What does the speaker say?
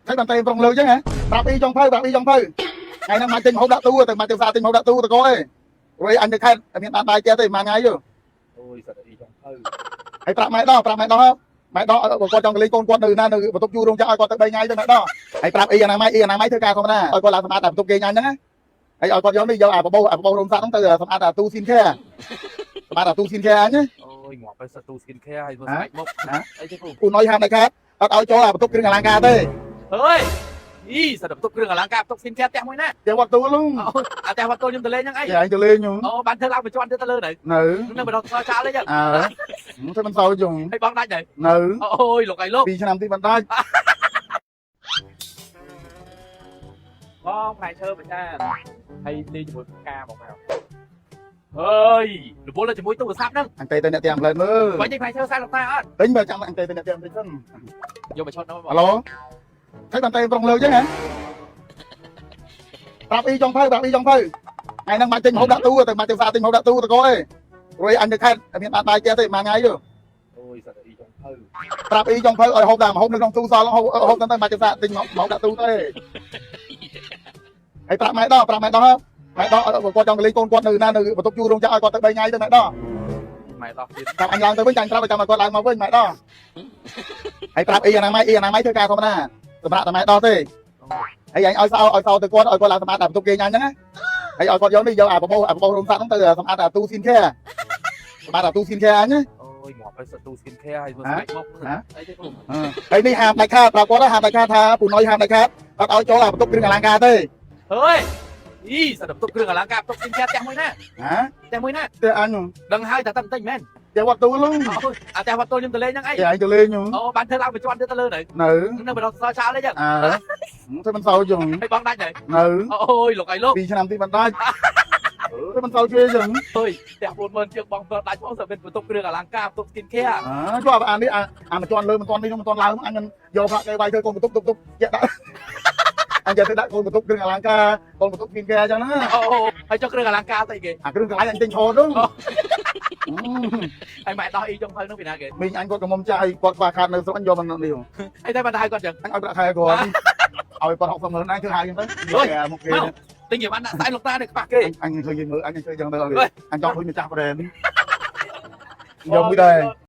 ហើយបានតែប្រុងលើកចឹងហ៎ប្រាប់អ៊ីចុងភៅប្រាប់អ៊ីចុងភៅថ្ងៃហ្នឹងមកទិញម្ហូបដាក់ទូទៅមកទៅផ្សារទិញម្ហូបដាក់ទូតកអីរួយអញទៅខេត្តតែមានបានបាយទៀតទេមួយថ្ងៃយោ អូយសត្វអ៊ីចុងភៅ ហើយប្រាប់ម៉ែដោះប្រាប់ម៉ែដោះម៉ែដោះគាត់ចង់កលេងកូនគាត់នៅណានៅបន្ទប់យូររោងចក្រឲ្យគាត់ទៅ3ថ្ងៃទៅម៉ែដោះហើយប្រាប់អ៊ីអនាម័យអ៊ីអនាម័យធ្វើការធម្មតាឲ្យគាត់ឡើងសម្អាតតែបន្ទប់គេញ៉ាំហ្នឹងណាហើយឲ្យគាត់យកនេះយកអាបបោអាបបោរោមស័កហ្នឹងទៅសម្អាតអាទូស៊ីនខែសម្អាតអាទូស៊ីនខែអញណា អូយងាប់ទៅសត្វទូ skin care ហើយធ្វើស្បែកមុខអីទេពូ ពូណយហាមដាច់ខាតអត់ឲ្យចូលអាបន្ទប់គ្រឿងអលង្ការទេ អើយអីសត្វបន្ទប់គ្រឿងអលង្ការបន្ទប់ skin care ផ្ទះមួយណា ជាវត្តទូលង អូអាផ្ទះវត្តទូខ្ញុំទៅលេងហ្នឹងអី គេឯងទៅលេង អូបានធ្វើឡើងបញ្ជាន់ទៀតទៅលើនៅ នៅ នឹងបន្តសចោលអីចឹង អើធ្វើមិនសោជុង ហើយបងដាច់ទៅ នៅ អូយលោកអីលោក 2ឆ្នាំទីបណ្ដាច់ បងផ្លែឈើមួយចានហើយលេងជាមួយផ្កាបងមកអើយរវល់ទៅជាមួយទូរស័ព្ទហ្នឹង អញទៅទៅអ្នកទាំងផ្លែមើល បាញ់ផ្លែឈើសាលោកតាអត់ ទិញបើចាំអញទៅទៅអ្នកទាំងតិចសិន យកមកឈុតហ្នឹងបង អាឡូធ្វើបានតែប្រុងលើកចឹងហ៎ប្រាប់អ៊ីចុងភៅប្រាប់អ៊ីចុងភៅថ្ងៃហ្នឹងមកទិញម្ហូបដាក់ទូទៅមកទៅផ្សារទិញម្ហូបដាក់ទូតកអីរួយអញទៅខេត្តតែមានបានបាយទៀតទេមួយថ្ងៃយោ អូយសត្វអ៊ីចុងភៅ ប្រាប់អ៊ីចុងភៅឲ្យហូបតែម្ហូបនៅក្នុងទូសល់ហូបហូបទៅមកទៅផ្សារទិញម្ហូបដាក់ទូទេហើយប្រាប់ម៉ែដោះប្រាប់ម៉ែដោះម៉ែដោះគាត់ចង់កលេងកូនគាត់នៅណានៅបន្ទប់យូររោងចក្រឲ្យគាត់ទៅ3ថ្ងៃទៅម៉ែដោះ ម៉ែដោះទៀត ប្រាប់អញឡើងទៅវិញចាញ់ប្រាប់ឲ្យចាំឲ្យគាត់ឡើងមកវិញម៉ែដោះហើយប្រាប់អ៊ីអនាម័យអ៊ីអនាម័យធ្វើការធម្មតាសម្រាប់តែម៉ែដោះទេហើយអញឲ្យសោឲ្យសោទៅគាត់ឲ្យគាត់ឡើងសម្អាតតែបន្ទប់គេញ៉ាំហ្នឹងណាហើយឲ្យគាត់យកនេះយកអាបបោអាបបោរោមស័កហ្នឹងទៅសម្អាតអាទូស៊ីនខែសម្អាតអាទូស៊ីនខែអញណា អូយងាប់ទៅសត្វទូ skin care ហើយធ្វើស្បែកមុខអីទេពូ ហើយនេះហាមដាច់ខាតប្រាប់គាត់ហាមដាច់ខាតថាពូណយហាមដាច់ខាតអត់ឲ្យចូលអាបន្ទប់គ្រឿងអលង្ការទេ អើយអីសត្វបន្ទប់គ្រឿងអលង្ការបន្ទប់ skin care ផ្ទះមួយណា ហ៎ ផ្ទះមួយណា ផ្ទះអញ ដឹងហើយតែតែបន្តិចមែន ផ្ទះវត្តទូលង អូយអាផ្ទះវត្តទូខ្ញុំទៅលេងហ្នឹងអី គេឯងទៅលេង អូបានធ្វើឡើងបញ្ជាន់ទៀតទៅលើនៅ នៅ នឹងបន្តសចោលអីចឹង អើធ្វើមិនសោជុង ហើយបងដាច់ទៅ នៅ អូយលោកអីលោក 2ឆ្នាំទីបណ្ដាច់ធ្វើមិនសោជឿចឹង អើយផ្ទះ40000ជាងបងទៅដាច់បងសើមានបន្ទប់គ្រឿងអលង្ការបន្ទប់ skin care អើជាប់អានេះអាមួយជាន់លើមិនទាន់នេះមិនទាន់ឡើងអញមិនយកប្រាក់គេវាយធ្វើកូនបន្ទប់ទប់ទប់យកដាក់អញយកទៅដាក់កូនបន្ទប់គ្រឿងអលង្ការកូនបន្ទប់ skin care ចឹងណា អូហើយចុះគ្រឿងអលង្ការស្អីគេ អាគ្រឿងកន្លែងអញទិញឆោតនោះ ហើយម៉ែដោះអ៊ីចុងភៅនោះពីណាគេ មីងអញគាត់ក៏មុំចាស់ឲ្យគាត់ខ្វះខាតនៅស្រុកអញយកមកនេះ ហើយតែបានឲ្យគាត់ចឹង អញឲ្យប្រាក់ខែគាត់ឲ្យគាត់60ម៉ឺនអញធ្វើហើយចឹងទៅមុខគេ ទិញគេបានដាក់សែនលោកតានេះខ្វះគេ អញឃើញគេមើលអញឃើញចឹងទៅអញចង់ឃើញម្ចាស់ប្រេនយកមួយដែរ។